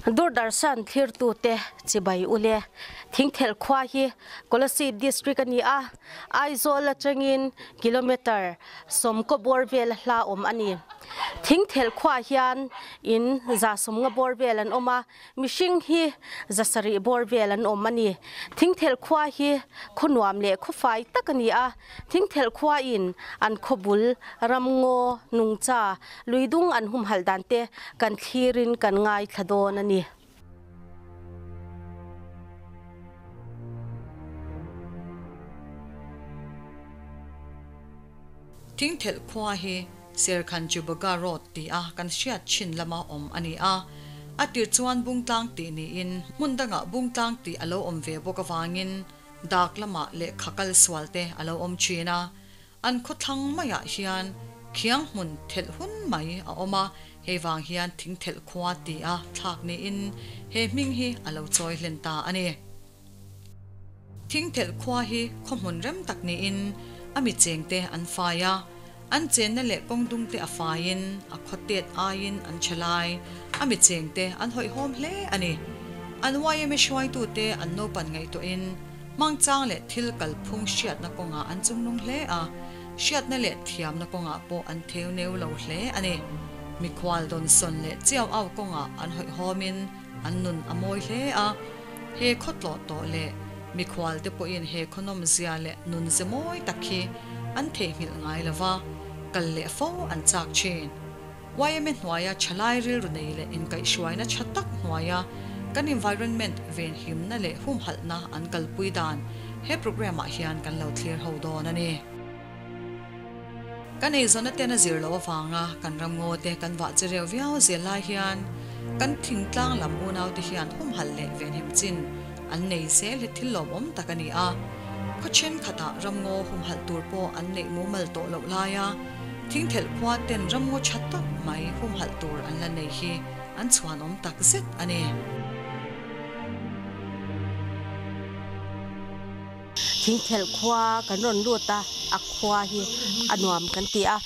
Doordarshan thlirtute chibai ule. Thingthelh khua hi Kolasib District a ni a, Aizawl atangin kilometre sawmkaw bawr vel a hla awm a ni. Thingthelh khuaah hian in 150 bawr vel an awm a, mihring hi 700 bawr vel an awm a ni. Thingthelh khua hi khaw nuam leh khaw fai tak a ni a, Thingthelh khuain an khaw bul, ramngaw, nungcha, luidung an humhalh dan te kan thlirin kan ngaithla dawn a ni. Thingthelh khua hi Serkhan Chubaga Road ti a kan hriat chin lama awm a ni a. A tir chuan Bungtlang tih niin hmun dangah Bungtlang tih a lo awm ve bawk avangin Dak lamah lehkha kal sual te a lo awm thin a, an khawthlang maiah hian khiang hmun thelh hun mai a awm a, hei vang hian thing thelh khua ti a thlak niin he hming hi a lo chawi hlen ta a ni. Thing thelh khua hi khaw hmun rem tak niin a mi cheng te an fai a, an chenna leh kawng dung te a faiin a khaw tet aiin an che lai, a mi cheng te an hawihhawm hle a ni. An yma hruaitute an naupan ngaihtuahin hmangchang leh thil kalphung hriatna kawngah an chungnung hle a, hriatna leh thiamna kawngah pawh an theu neu lo hle a ni. Mikhual dawnsawn leh chiau au kawngah an hawihhawmin an nun a mawi hle a, he khaw tlawh tawh leh mikhual te pawhin he khaw nawmzia leh nunze mawi tak hi an theihnghilh ngai lo va, kal leh fo an chak thin. Yma hnuaia thalai rilru nei leh inkaihhruaina tha tak hnuaia kan environment venhimna leh humhalhna an kalpui dan he programme ah hian kan lo thlir ho dawn a ni. Kan eizawnna ten a zir loh avanga kan ramngaw te kan vah che reu viau zel lai hian kan thingtlang lam unau te hian humhalh leh venhim chin an nei zel hi thil lawmawm tak a ni a. Khaw thenkhatah ramngaw humhalh tur pawh an neih mumal tawh loh laia Thingthelh khua ten ramngaw tha tak mai humhalh tur an la nei hi an chhuanawm tak zet a ni. Thingthelh khua kan rawn lut a, a khua hi a nuam kan ti a.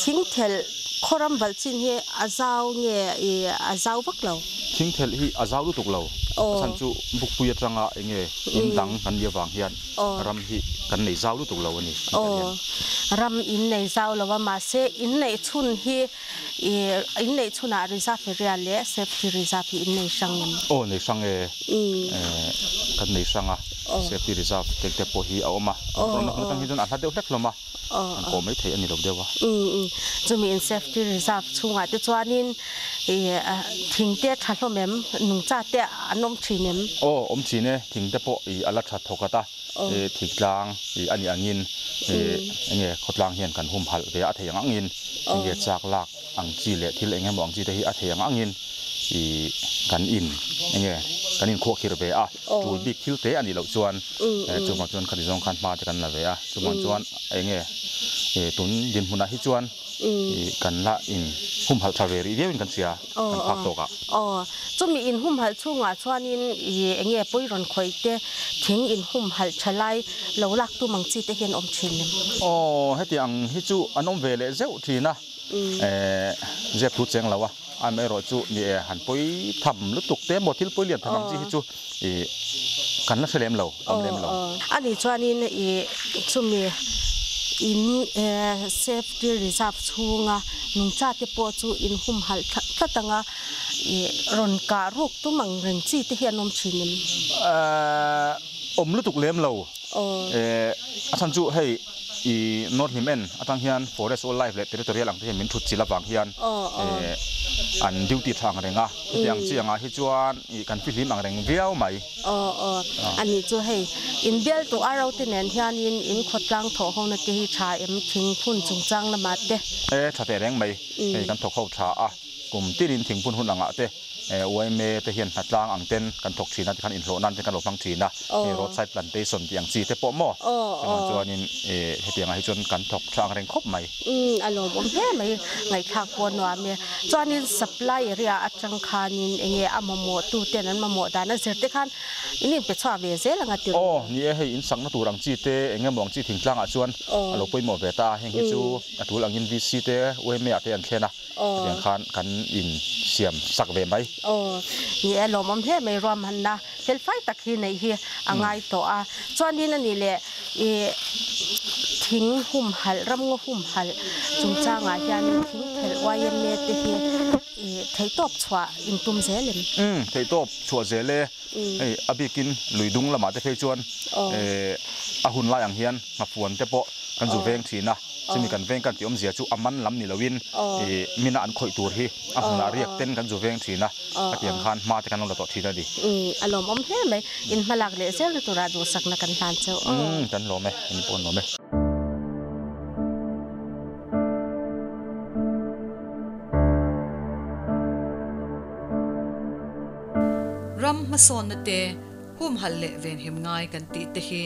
Thingthelh khaw ram valh chin hi a zau nge i a zau vak lo? Thingthelh hi a zau lutuk lo. A chhan chu Bukpui atanga enge in dang kan nih avang hian ram hi kan nei zau lutuk lo a ni tih kan hian. Ram in nei zau lo a, mahse in neih chhun hi i in neih chhunah reserve area leh safety reserve hi in nei hrang em? Aw nei hrang e, kan nei hrang a, safety reserve te te pawh hi a awm a, rawn hmun atang hi chuan a hla deuh hlek hlawm a, an kawh mai theih a ni lo deuh a. Chumi in safety reserve chhungah te chuanin i thing te a tha hlawm em? Nungcha te an awm thin em? Aw awm thin e, thing te pawh i a la tha thawk at a. Thingtlang a nih angin enge khawtlang hian kan humhalh ve a, a thei ang angin enge chak lak ang chi leh thil eng emaw ang chi te hi a thei ang angin kan in enge kan inkhuahkhir ve a, tul bik thil te a nih loh chuan chuvang chuan khati zawng khan hma te kan la ve a, chuvang chuan enge tun dinhmunah hi chuan kan la in humhalh tha ve rih viauin kan hria kan phak tawk ah. Aw, chumi in humhalh chhungah chuanin i enge pawi rawn khawih te, thing in humhalh tha lai lo lak tum ang chi te hian awm thin em? Aw, heti ang hi chu an awm ve leh zeuh thin a, zep thu cheng lo a, amaherawh chu ni e han pawi tham lutuk te emaw thil pawi lian tham ang chi hi chu i kan la hre lem lo, awm lem lo. Ani chuanin i chumi in safety reserve chhunga nungcha te pawh chu in humhalh tlat ang a, i rawn kah ruk tum ang reng chi te hi an awm thin em? Awm lutuk lem lo. A chhan chu hei i North Hlim en atang hian Forest Wildlife leh Territorial ang te hian min thut chilh avang hian an duty tha ang reng a, heti ang chi angah hi chuan i kan fihlim ang reng viau mai. Aw aw, a nih chu hei inbial tu aro te nen hianin in khawtlang thawh ho na te hi tha em thingphun chungchang lamah te. E tha teh reng mai, hei kan thawk ho tha a, kum tinin thingphun hun angah te yma te hian hnatlang ang ten kan thawk thin a tikhan inhlawh nan te kan lo hmang thin a, hei roadside plantation tih ang chi te pawh maw chuvang chuanin hetiang ah hi chuan kan thawk tha ang reng khawp mai. Umm a lawmawm hle mai, ngaihthlak pawh a nuam e. Chuanin supply area atang khanin enge a mamawh tu ten an mamawh dan a zir te khan in inpe chhuak ve zel ang a ti ru. Aw ni e, hei in sakna tur ang chi te enge maw ang chi thingtlang ah chuan a lo pawimawh ve ta a, heng hi chu a tul angin VC te yma ah te an thlen a, hetiang khan kan in siam sak ve mai. Aw, ni e, lawmawm hle mai ruahmanna felfai tak hi neih hi a ngai tawh a. Chuanin a nih leh i thing humhalh, ramngaw humhalh chungchangah hianin thing thelh yma te hi i theihtawp chhuah in tum zel em? Umm, theihtawp chhuah zel e. Hei a bikin lui dung lamah te phei chuan a hun lai ang hian nghafuan te pawh kan zu veng thin a, chumi kan veng kan tih awmzia chu a man lam ni loin mina an khawih tur hi a hmunah riak ten kan zu veng thin a, khatiang khan hma te kan lo la tawh thin a ni. A lawmawm hle mai, in hmalak leh zel na turah duhsakna kan hlan cheu aw. Kan lawm e, in pawh an lawm e. Ram hmasawnna te, humhalh leh venhim ngai kan tih te hi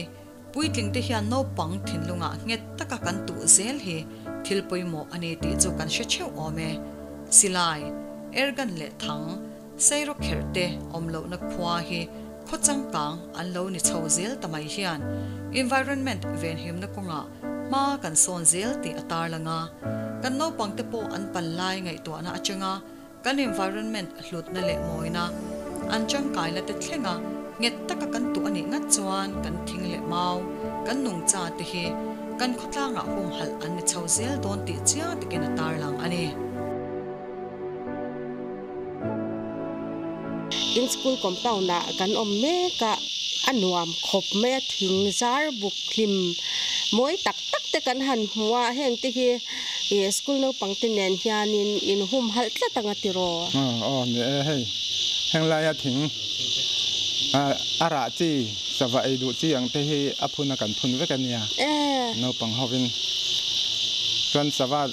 puitling te hian naupang thinlungah nghet taka kan tuh zel hi thil pawimawh a ni tih chu kan hre theuh awm e. Silai, airgun leh thang, sairawkherh te awm lohna khua hi khaw changkang an lo ni chho zel ta mai hian environment venhimna kawngah hma kan sawn zel tih a tarlang a, kan naupang te pawh an pan lai ngaihtuahna atanga Kan environment hlutna leh mawina, an tangkaina te thlenga nghet taka kan tuh a nih ngat chuan kan thing leh mau, kan nungcha te hi kan khawtlangah humhalh an ni chho zel dawn tih chiang takin a tarlang a ni. In school compound ah kan awm mek a, a nuam khawp mai a, thing zar buk hlim mawi tak tak te kan han hmu a, heng te hi Ih school naupang te nen hianin in humhalh tlat ang a tiraw? Aw aw ni e hei heng laia thing a rah chi sava ei duh chi ang te hi a phun a kan phun vek a nia naupang hovin chuan sava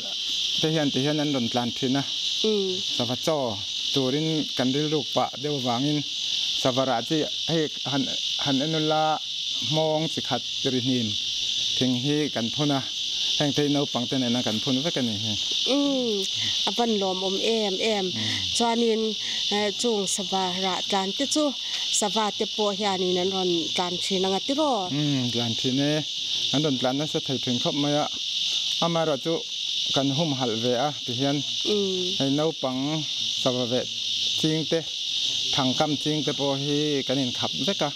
te hian ti hian an rawn tlan thin a sava chaw turin kan rilruk pah deuh avangin sava rah chi hei han han en ula hmawng chi khat ri hnim thing hi kan phun a. Heng te hi naupang te nena kan phun vek a ni hi. Umm, a van lawmawm em em. Chuanin chung sava rah tlan te chu sava te pawh hianin an rawn tlan thin ang a tiraw? Umm, tlan thin e. An rawn tlan nasa thei thin khawp mai a. Amaherawh chu kan humhalh ve a ti hian hei naupang sava veh ching te, thangkam ching te pawh hi kan inkhap vek a.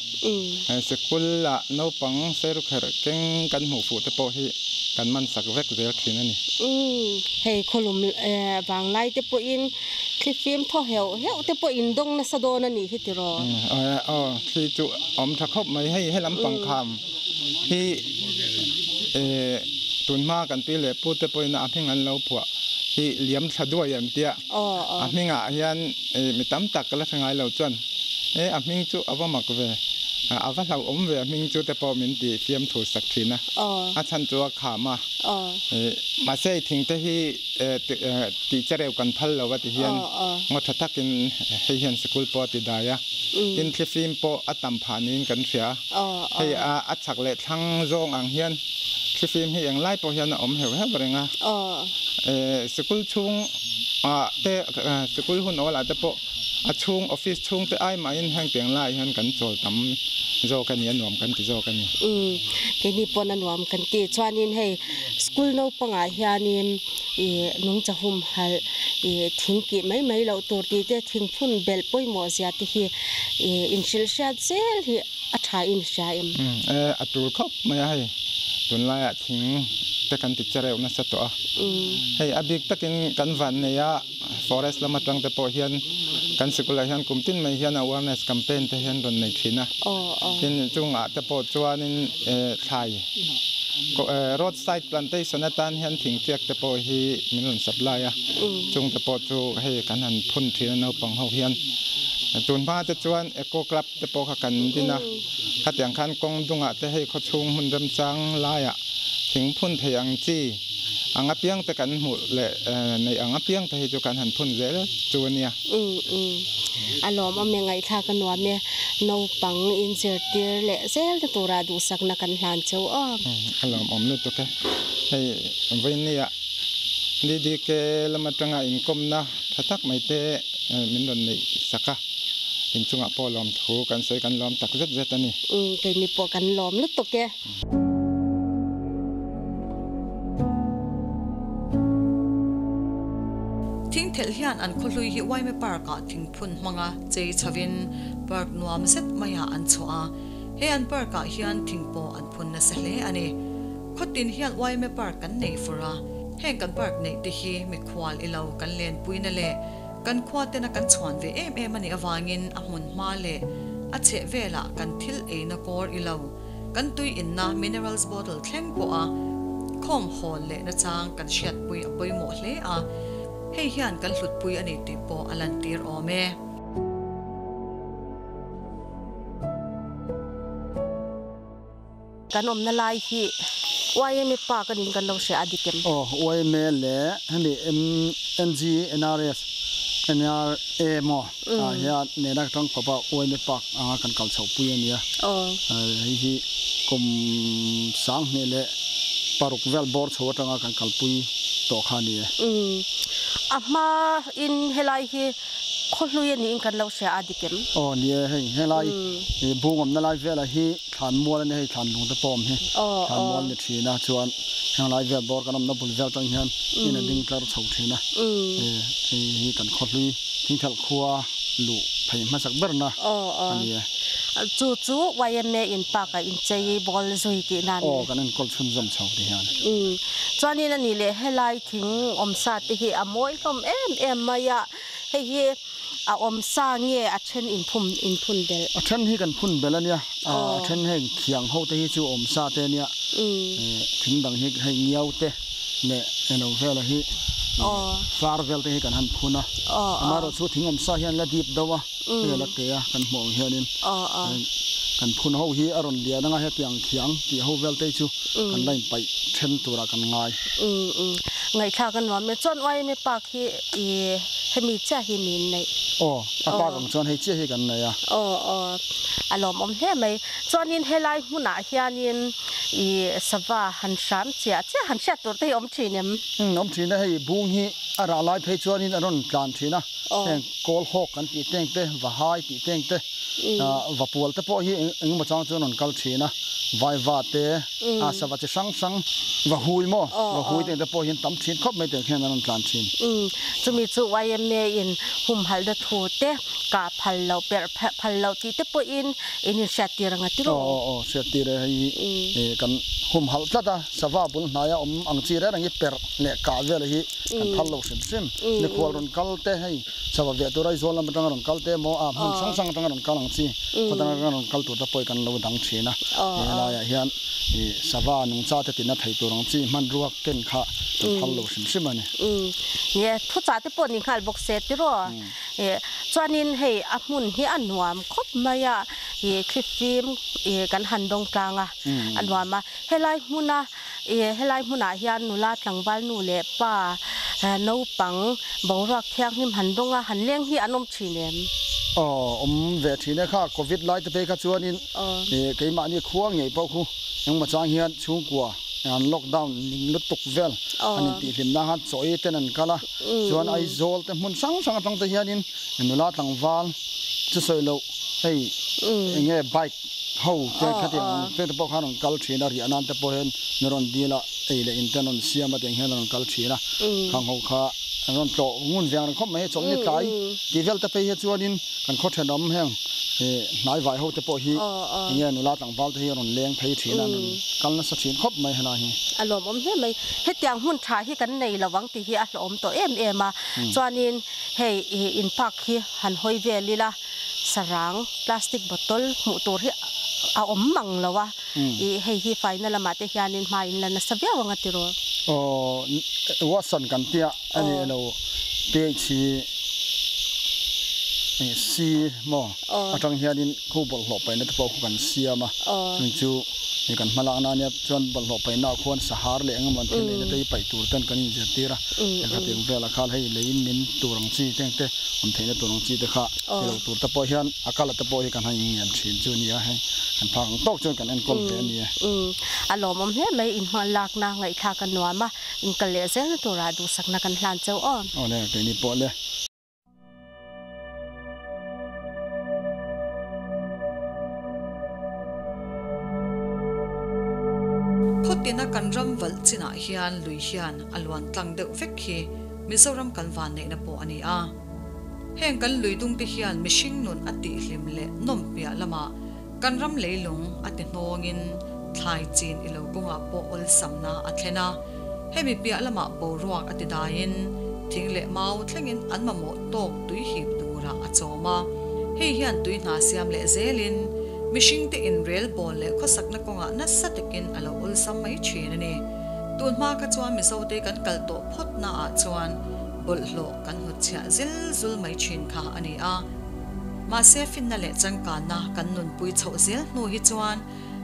Sikul ah naupang serukherh keng kan hmuh fuh te pawh hi kan man sak vek zel thin a ni. Umm, hei khawlum vanglai te pawhin thli fim thaw heuh heuh te pawh in dawng nasa dawn a nih hi tiraw? Aw, thli chu awm tha khawp mai. Hei helam pangkham hi tunhma kan pi leh pu te pawhin a hming an lo phuah hi liam thla duai an tia. A hmingah hian mi tam tak ka la hre ngai lo chuan e a hming chu a va mak ve, a va hlauhawm ve a hming chu te pawh min ti fiam thu sak thin a, a chhan chu a kham a, mahse i thing te hi tih che reuh kan phal lo a ti hian ngaw tha takin hei hian sikul pawh a ti dai a, tin thlifim pawh a tam phah niin kan hria, hei a chak leh thlang zawng ang hian thlifim hi englai pawh hian a awm heuh heuh reng a, sikul chhung ah te sikul hun awl ah te pawh a chhung office chhung te ai mahin heng tiang lai hian kan chawl tam zawk a ni a nuam kan ti zawk a ni. Umm keini pawn a nuam kan ti chuanin hei school naupangah hianin ih nungcha humhalh ih thing kih mai mai loh tur tih te thingphun belh pawimawh zia te hi ih inhrilh hriat zel hi a tha in hria em? Umm e a tul khawp mai a hei tunlaiah thing te kan ti che reuh nasa tawh a. Hei a bik takin kan van nei a, forest lam atang te pawh hian kan sikulah hian kum tin mai hian awareness campaign te hian rawn nei thin a. Tin chungah te pawh chuanin thlai road side plantation atan hian thingtiak te pawh hi min rawn supply a, chung te pawh chu hei kan han phun thin a naupang ho hian. Tun hma te chuan eco club te pawh kha kan din a, khatiang khan kawng dungah te hei khawchhung hmun remchang laiah thingphun thei ang chi ang apiang te kan hmuh leh neih ang apiang te hi chu kan han phun zel chu a nia. Umm umm a lawmawm e ngaihthlak a nuam e naupang inzirtir leh zel na turah duhsakna kan hlan cheu aw. A lawmawm lutuk e hei vawinia DDK lam atanga inkawmna tha tak mai te min rawn neih sak a, inchungah pawh lawmthu kan sawi kan lawm tak zet zet a ni. Umm keini pawh kan lawm lutuk e. Thingthelh Thingthelh hian an khawhlui hi Waime Park-ah thingphun hmanga chei chhovin park nuam zet maiah an chhuah a, he an park-ah hian thingpawh an phun nasa hle a ni. Khawtin hian Waime Park kan nei fur a, heng kan park neih te hi mikhual ilo kan lenpuina leh kan khua tena kan chhuan ve em em a nih avangin a hmun hma leh a chheh velah kan thil eina kawr ilo kan tui inna minerals bottle thleng pawha khawm hawl leh nachang kan hriatpui a pawimawh hle a, hei hian kan hlutpui a ni tih pawh a lantir awm e. Kan awmna lai hi YMA Park a niin kan lo hria a dik em? Aw, YMA leh hemi MNGNRS, NRA maw ah hian nena ka tang khawp a, YMA Park anga kan kal chhoh pui a nia. Hei hi kum 2006 vel bawr chho atanga kan kalpui tawh kha a ni e. A hma in helai hi Khawhlui a niin kan lo hria a dik em? Aw ni e, hei helai bung awmna lai velah hi thlan mual a nia, hei thlan lung te pawh awm hi thlan mual ni thin a, chuan heng lai vel bawr kan awmna bul vel tang hian in a ding tlar chho thin a, hei hi kan khawhlui Thingthelh khua luh phei hmasak berna a ni e. Chu chu YMA in park ah inchei bawl zui tih nan. Aw kan enkawl chhunzawm chho ti hian. Chuanin a nih leh helai thing awmsa te hi a mawi hlawm em em mai a, hei hi a awmsa nge a then inphum inphun belh? A then hi kan phun belh a nia, a then heng khiang ho te hi chu awmsa te a nia, thing dang hi hei ngiau te leh elo vela hi far vel te hi kan han phun a, amaherawhchu thing awmsa hian la dip deuh a. Hei a la ke a kan hmuh ang hianin kan phun ho hi a rawn lian anga hetiang khiang tih ho vel te hi chu kan la inpaih then turah kan ngai. Ngaihthlak a nuam e. Chuan YMA Park hi i hemi chiah hi min neih. Aw, a park ang chuan hei chiah hi kan nei a. Aw aw, a lawmawm hle mai. Chuanin helai hmunah hianin i sava han hram chiah chiah han hriat tur te hi awm thin em? Umm awm thin e, hei bung hi a rah lai phei chuanin a rawn tlan thin a. Heng kawl hawk kan tih teng te, vahai tih teng te, vapual te pawh hi engemaw chang chuan rawn kal thin a, vaiva te, a sava chi hrang hrang, vahui maw, vahui teng te pawh hian tam thin khawp mai teng hian an rawn tlan thin. Chumi chu YMA in humhalh na thu te, kah phal loh, perh phal loh tih te pawhin in inhriat tir ang a ti rawh. Aw aw hriat tir e, hei hi kan humhalh tlat a, sava bul hnaia awm ang chi reng reng hi perh leh kah vel hi Kan phal lo hrim hrim. Mikhual rawn kal te hei sava veh tur Aizawl lam atanga rawn kal te emaw a hmun hrang hrang atanga rawn kal ang chi khaw dang atanga rawn kal tur te pawh hi kan lo dang thin a. He laiah hian ih sava nungcha te tina thei tur ang chi hmanrua ken kha kan phal lo hrim hrim a ni. Nia thuchah te pawh ni nghal bawk se tiraw. Ih chuanin hei a hmun hi a nuam khawp mai a ih thlifim ih kan han dawng tlang a a nuam a. Helai hmuna Ih helai hmunah hian nula tlangval nu leh pa naupang boruak thianghlim han dawng a, han leng hi an awm thin em? Aw, awm ve thin e kha, Covid lai te phei kha chuanin ih keimahni khua ngei pawh khu engmaw chang hian chhungkua an lockdown ning lutuk vel an intihhlim na khan chaw ei ten an kal a, chuan Aizawl te hmun hrang hrang atang te hianin nula tlangval chu sawi loh hei enge bike Ho te khatiang ang te te pawh khan rawn kal thin a, riah nan te pawh hian min rawn dil a, ei leh in te an rawn siam a tiang hian an rawn kal thin a, khang ho kha an rawn tlawh ngun veng reng khawp mai, chawlhni tlai tih vel te phei hi chuanin kan khaw thenawm heng hnai vai ho te pawh hi enge nula tlangval te hi a rawn leng phei thin a, an rawn kal nasa thin khawp mai helai hi. A lawmawm hle mai, hetiang hmun tha hi kan nei lo ang tih hi a hlawhawm tawh em em a, chuanin hei in park hi han hawi vel ila, Sarang, plastic bottle, hmuh tur hi a awm mang lo a, ih hei hi faina lamah te hianin hma in la nasa viau ang a ti rawh. Aw, Watson kan tia a ni elo pH C maw atang hianin khu bawlhhlawh paihna te pawh khu kan siam a, chung chu ih kan hma lakna ania chuan bawlhhlawh paihna ah khuan sahar leh engemaw an thil neihna te hi paih tur ten kan inzirtir a, engkhatin velah khan hei leiin min tur ang chi teng te Awm theihna tur ang chi te kha ti lo tur te pawh hian a kala te pawh hi kan han inngen thin chu a ni a, hei kan phak ang tawk chuan kan enkawl ve a ni e. A lawmawm hle mai, inhma lakna ngaihthlak a nuam a, inkal leh zelna turah duhsakna kan hlan cheu aw. Aw le, keini pawh le. Khawtina kan ram valh chinah hian lui hian a luan tlang deuh vek hi. Mizoram kan vanneihna pawh a ni a. Heng kan lui dung te hian mihring nun a tihhlim leh nawm piah lamah kan ram leilung a ti hnawngin thlai chin i lo kawngah pawh awlsamna a thlen a. Hemi piah lamah boruak a ti daiin thing leh mau thlengin an mamawh tawk tui hip turah a chawm a. Hei hian tui hna siam leh zelin mihringte inrelbawl leh khawsakna kawngah nasa takin a lo awlsam mai thin a ni. Tun hma kha chuan Mizote kan kal tawh phawt naah chuan bawlhhlawh kan hnutchhiah zil zul mai thin kha a ni a. Mahse finna leh changkanna kan nunpui chhoh zel hnu hi chuan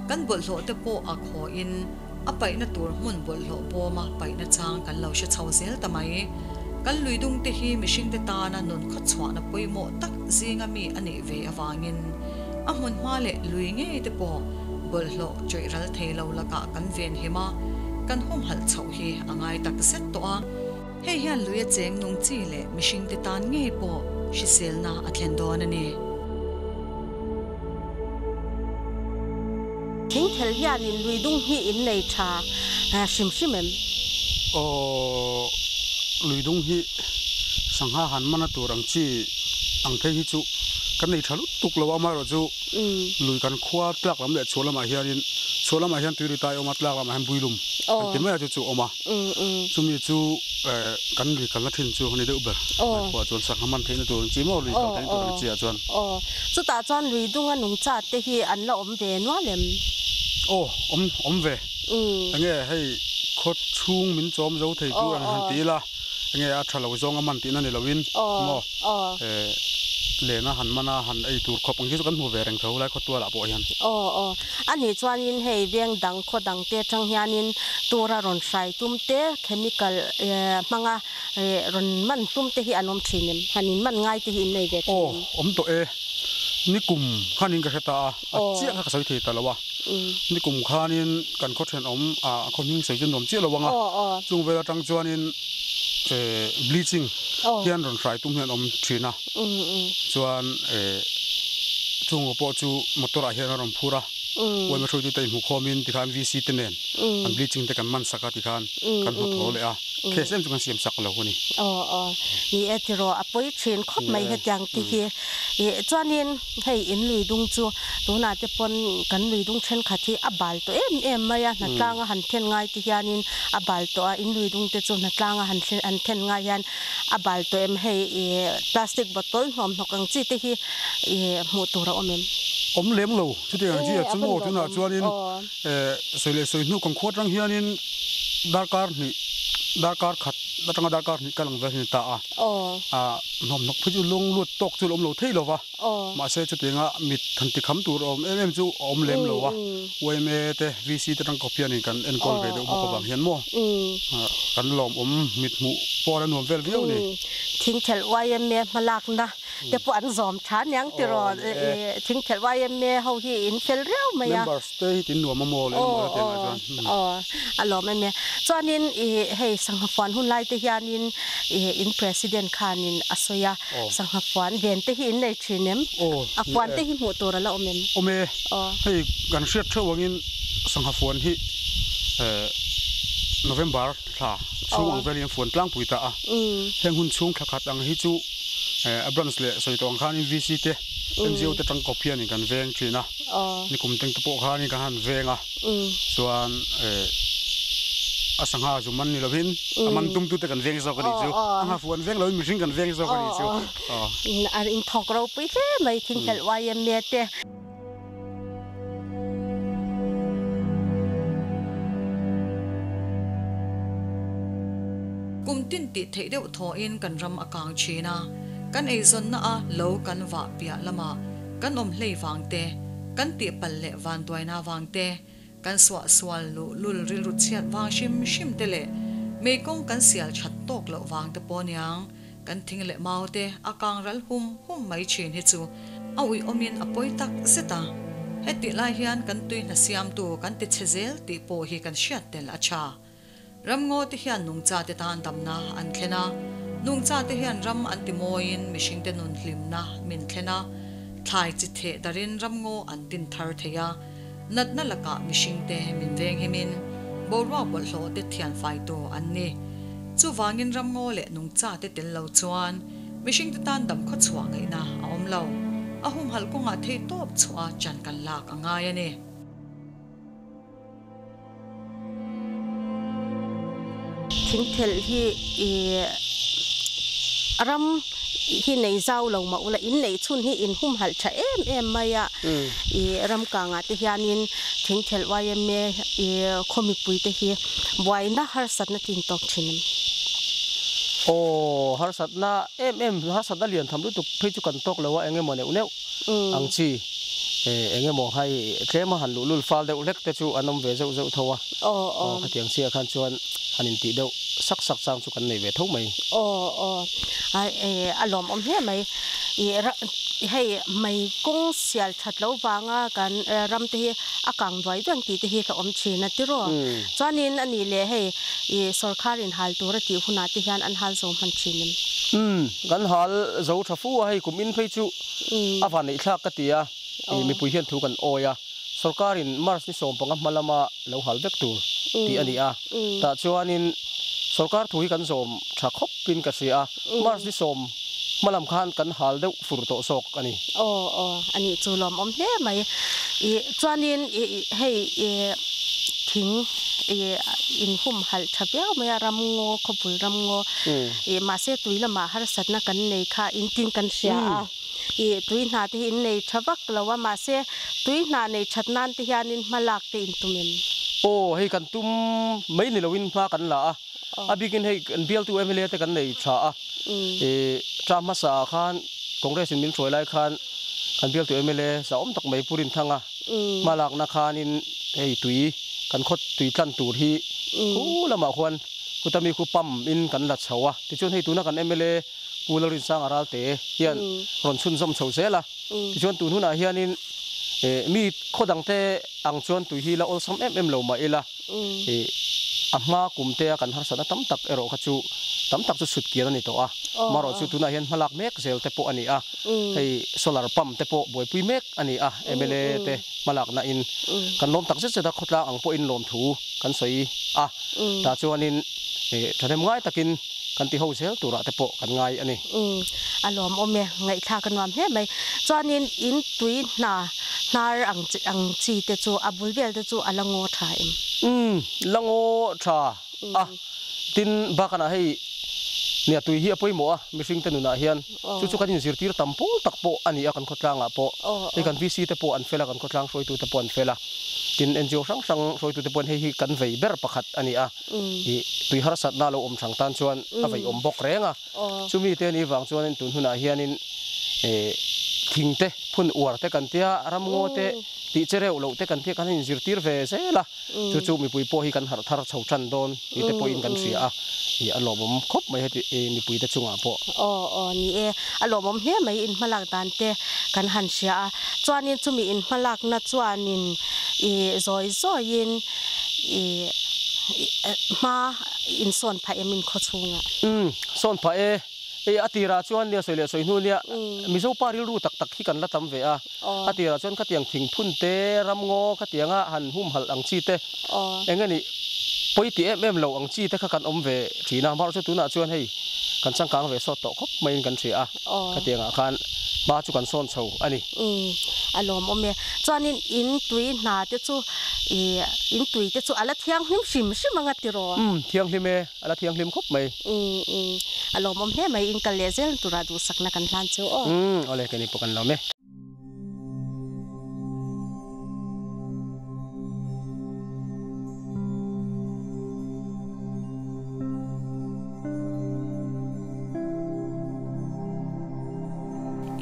kan bawlhhlawh te pawh a khawiin a paihna tur hmun bawlhhlawh bawma paihna chang kan lo hre chho zel ta mai. Kan luidung te hi mihringte tana nun khawchhuahna pawimawh tak zinga mi a nih ve avangin a hmun hma leh lui ngei te pawh bawlhhlawh chawih ral thei lo lakah kan venhim a, kan humhalh chhoh hi a ngai tak zet tawh a. Hei hian lui a cheng nung chi leh mihringte tan ngei pawh hriselna a thlen dawn a ni. Thingthel hianin lui dung hi in nei tha hrim hrim em? Aw, lui dung hi sangha han mana tur ang chi ang phei hi chu kan nei tha lutuk lo a, amaherawhchu lui kan khua tlak lam leh chhuah lamah hianin chhuah lamah hian tui ri tai a awm a, tlak lamah hian builum kan ti mai a chu chu a awm a. Chumi chu kan lui kalna thin chu a ni deuh ber. Khuaah chuan sangha man theihna tur ang chi maw lui kal theihna tur ang chi ah chuan. Aw, chutah chuan lui dunga nungcha te hi an la awm ve nual em? Aw, awm awm ve. Enge hei khaw chhung min chawm zo thei tur ang han ti ila, enge a tha lo zawng a man tihna ni loin maw lena han man a han ei tur khawp ang hi chu kan hmu ve reng tho lai khawtualah pawh hian. Aw, aw. A nih chuanin hei veng dang khaw dang te atang hianin tura rawn hrai tum te, chemical hmanga rawn man tum te hi an awm thin em? Han in man ngai te hi in nei ve thin em? Aw, awm tawh e. Nikum khanin ka hre ta a, a chiah kha ka sawi thei ta lo a. Nikum khanin kan khaw thenawm a khaw hming sawi chu nuam chiah lo ang a, chung vel atang chuanin bleaching hian rawn hrai tum hi an awm thin a. Chuan chungkaw pawh chu motor ah hian a rawn phur a, uaima hruaitute inhmu khawmin tikhan VC te nen an bleaching te kan man sak a tikhan kan hmu thaw leh a, case em chu kan siam sak lo a ni. Aw aw, ni e tiraw a pawi thin khawp mai hetiang te hi. Ih chuanin hei in lui dung chu tunah te pawn kan lui dung thenkhat hi a bal tawh em em mai a, hnatlanga han then ngai te hianin a bal tawh a, in lui dung te chu hnatlanga han then ngai hian A bal tawh em hei i plastic bottle hnawm hnawk ang chi te hi i hmuh tur a awm em? Awm lem lo, chutiang ang chi a chu maw tunah chuanin sawi leh sawi hnu kan khua atang hianin darkar hnih darkar khat atanga darkar hnih kal ang vel hi a ni ta a, hnawm hnawk phei chu lung lut tawk chu a awm lo thei lo va. Mahse chutianga mit han ti kham tur a awm em em chu a awm lem lo a, yma te VC te tang kawp hianin kan enkawl ve deuh bawk avang hian maw kan lawmawm mit hmuh pawh a nuam vel viau a ni. Thingthelh yma hmalakna te pawh an zawm tha aniang tiraw Thingthelh yma ho hi in fel riau mai a. Members te hi tin nuam a maw leh emaw la ti angah chuan. Aw a lawm em e. Chuanin i hei sangha fuan hun lai te hianin i in president khanin a sawi a. Sangha fuan ven te hi in nei thin em? A fuan te hi hmuh tur a la awm em? Awm e. Hei kan hriat theuh angin sangha fuan hi November thla chhung ang velin fuan tlangpui ta a. Heng hun chhung thla khat ang hi chu a branch leh sawi tawh ang khanin VC te, NGO te tangkawp hianin kan veng thin a. Nikum teng te pawh khanin kan han veng a. Chuan a sangha zu man ni lovin a man tum tute kan veng zawk a nih chu. A nghafu an veng lovin mihring kan veng zawk a nih chu. A inthawk ropui hle mai Thinghelh YMA te. Kum tin tih theih deuh thawhin kan ram a kang thin a, kan eizawnna a lo kan vah piah lamah kan awm hlei vang te, Kan tihpalh leh vanduaina vang te, kan suahsual luh lul rilru chhiat vang hrim hrim te leh meikawng kan sial that tawk loh vang te pawh aniang kan thing leh mau te a kang ral hum hum mai thin hi chu a uiawmin a pawi tak zet a. Hetih lai hian kan tui hna siamtu kan ti chhe zel tih pawh hi kan hriat tel a tha. Ramngaw te hian nungcha te tan damna an thlen a, nungcha te hian ram an ti mawiin mihringte nun hlimna min thlen a, thlai chi theh darin ramngaw an tin thar thei a, natna lakah mihringte min venghimin boruak bawlhhlawh te thianfaitu an ni. Chuvangin ramngaw leh nungcha te tel lo chuan mihring te tan dam khaw chhuah ngaihna a awm lo. A humhalh kawngah theih tawp chhuah a chan kan lak a ngai a ni. Thingthelh hi i ram hi nei zau lo mah ula in neih chhun hi in humhalh tha em em mai a. I ram kangah te hianin thingthelh yma i khaw mipui te hi buaina harsatna tin tawk thin em? Aw, harsatna em em, harsatna lian tham lutuk phei chu kan tawk lo a, eng emaw neuh neuh ang chi eng emaw hei tlema han luhlul fal deuh hlek te chu an awm ve zeuh zeuh tho a, aw khatiang chiah khan chuan han intih deuh sak sak chang chu kan nei ve tho mai. Aw aw, a lawmawm hle mai. Hei mai kawng sial that lo vanga kan ram te hi a kang duai duai ang tih te hi ka awm thin a tiraw. Chuanin a nih leh hei i sorkar in hal tur a tih hunah te hian an hal zo hman thin em? Umm, kan hal zo tha fu a, hei kum in phei chu a van neih thlak ka ti a, i mipui hian thu kan awi a, sorkar in March ni 15 hma lama lo hal vek tur tih a ni a, tah chuanin sorkar thu hi kan zawm tha khawp in ka hria a, March ni 10 hma lam khan kan hal deuh fur tawh zawk a ni. Aw aw, a nih chu lawmawm hle mai. I chuanin i hei i thing i inhumhalh tha viau mai a, ramngaw khawpui ramngaw i mahse tui lamah harsatna kan nei kha intin kan hria a, i tui hna te hi in nei tha vak lo a, mahse tui hna nei that nan te hianin hma lak te in tum em? Aw, hei kan tum mai ni loin hma kan la a, A bikin hei kan bialtu mla te kan nei tha a, ih term hmasa ah khan Congress in min hruai lai khan kan bialtu mla zahawm tak mai Pu Rinthanga hma lakna khanin hei tui kan khaw tui tlan tur hi khu lamah khuan khuta mi khu pump in kan la chho a, tichuan hei tuna kan mla Pu Lalrinsanga Ralte hian rawn chhunzawm chho zel a, tichuan tun hunah hianin mi khaw dangte ang chuan tui hi la awlsam em em lo mah ila, A hma kum te a kan harsatna tam tak erawh kha chu tam tak chu sut kian a ni tawh a, marawh chu tunah hian hmalak mek zel te pawh a ni a, hei solar pump te pawh buaipui mek a ni a, mla te hmalakna in kan lawm tak zet zet a, khawtlang ang pawhin lawmthu kan sawi a, tah chuanin thahnem ngai takin kan ti ho zel turah te pawh kan ngai a ni. A lawmawm e, ngaihthlak a nuam hle mai. Chuanin in tui hna hnar ang ang chi te chu a bul vel te chu a la ngaw tha em? Umm, la ngaw tha a, tin bakana hei nia tui hi a pawimawh a, mihring te nunah hian chu chu kan inzirtir tam pawl tak pawh a ni a kan khawtlangah pawh. Hei kan VC te pawh an fel a, kan khawtlang hruaitu te pawh an fel a, tin NGO hrang hrang hruaitu te pawhin hei hi kan vei ber pakhat a ni a. Ih tui harsatna lo awm thang tan chuan a vei awm bawk reng a, chumi te ni vang chuanin tun hunah hianin ih thing te phun uar te kan tia ramngaw te tih che reuh loh te kan tia kan inzirtir ve zel a, chu chu mipui pawh hi kan harh thar chho tan dawn tih te pawhin kan hria a, ih a lawmawm khawp mai heti ih mipui te chungah pawh. Aw aw ni e, a lawmawm hle mai inhmalak dan te kan han hria a, chuanin chumi inhmalakna chuanin ih zawi zawiin I hma in sawn phah em in khaw chhungah? Umm, sawn phah e. Ei, a tirah chuan nia sawi leh sawi hnu nia Mizo pa rilru tak tak hi kan la tam ve a. A tirah chuan khatiang thingphun te, ramngaw khatianga han humhalh ang chi te, eng nge nih pawi ti em em lo ang chi te kha kan awm ve thin a. Amaherawhchu tunah chuan hei kan changkang ve sawt tawh khawp maiin kan hria a. Khatiangah khan hma chu kan sawn chho a ni. Umm, a lawmawm e. Chuanin in tui hna te chu I in tui te chu a la thianghlim hrim hrim anga tiraw? Umm, thianghlim e, a la thianghlim khawp mai. Umm, umm, a lawmawm hle mai, in kal leh zel tura duhsakna kan hlan chu aw. Umm, awle, keini pawh kan lawm e.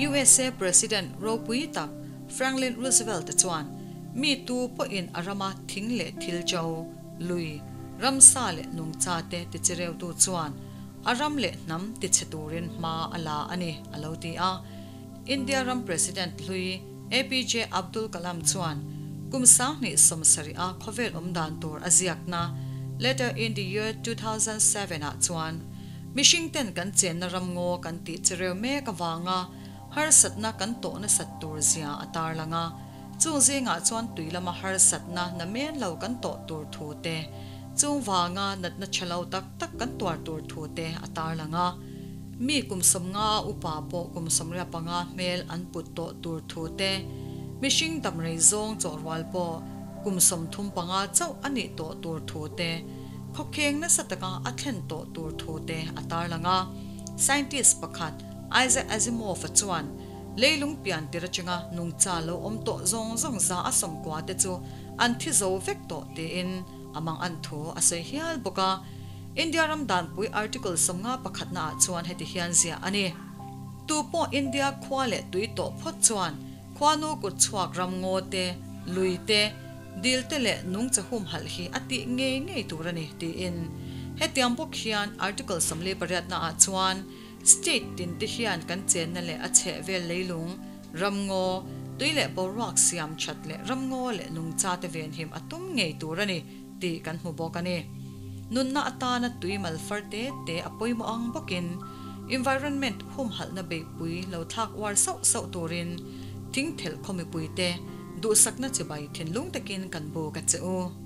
USA President ropui tak Franklin Roosevelt-a chuan mi tu pawhin a rama thing leh thil cho, lui, ramsa leh nungcha te tichireutu chuan a ram leh hnam tichhe turin hma a la a ni, a lo ti a. India ram President hlui APJ Abdul Kalam chuan kum 2070 a khawvel awm dan tur a ziakna Letter in the Year 2007 ah chuan mihring ten kan chenna ram ngaw kan tih chireu mek avanga Harsatna kan tawh nasat tur zia a tarlang a, chung zingah chuan tui lama harsatna na men lo kan tawh tur thu te, Chung vanga natna thalo tak tak kan tuar tur thu te a tarlang a. Mi kum 50 upa pawh kum 85 hmel an put tawh tur thu te, mihring damrei zawng chawhrual pawh kum 35 chauh a nih tawh tur thu te, khawkheng nasa taka a thlen tawh tur thu te a tarlang a. Scientist pakhat Isaac Asimov-a chuan leilung pian tir atanga nungcha lo awm tawh zawng zawng 90% te chu an thi zo vek tawh tiin a mang an thu a sawi hial bawk a. India ram danpui article 51 na ah chuan heti hian zia a ni. Tu pawh India khua leh tui tawh phawt chuan khuanu kut chhuak ram ngaw te, lui te, dil te leh nungcha humhalh hi a tih ngei ngei tur a ni tiin. Hetiang bawk hian article 48 na ah chuan state tin te hian kan chenna leh a chheh vel leilung, ram ngaw, tui leh boruak siam that leh ram ngaw leh nungcha te venhim a tum ngei tur a ni tih kan hmu bawk a ni. Nunna atana tui mal far te te a pawimawh ang bawkin environment humhalhna beihpui lo thlak uar sauh sauh turin thingthelh khaw mipui te duhsakna chibai thinlung takin kan buk a che u.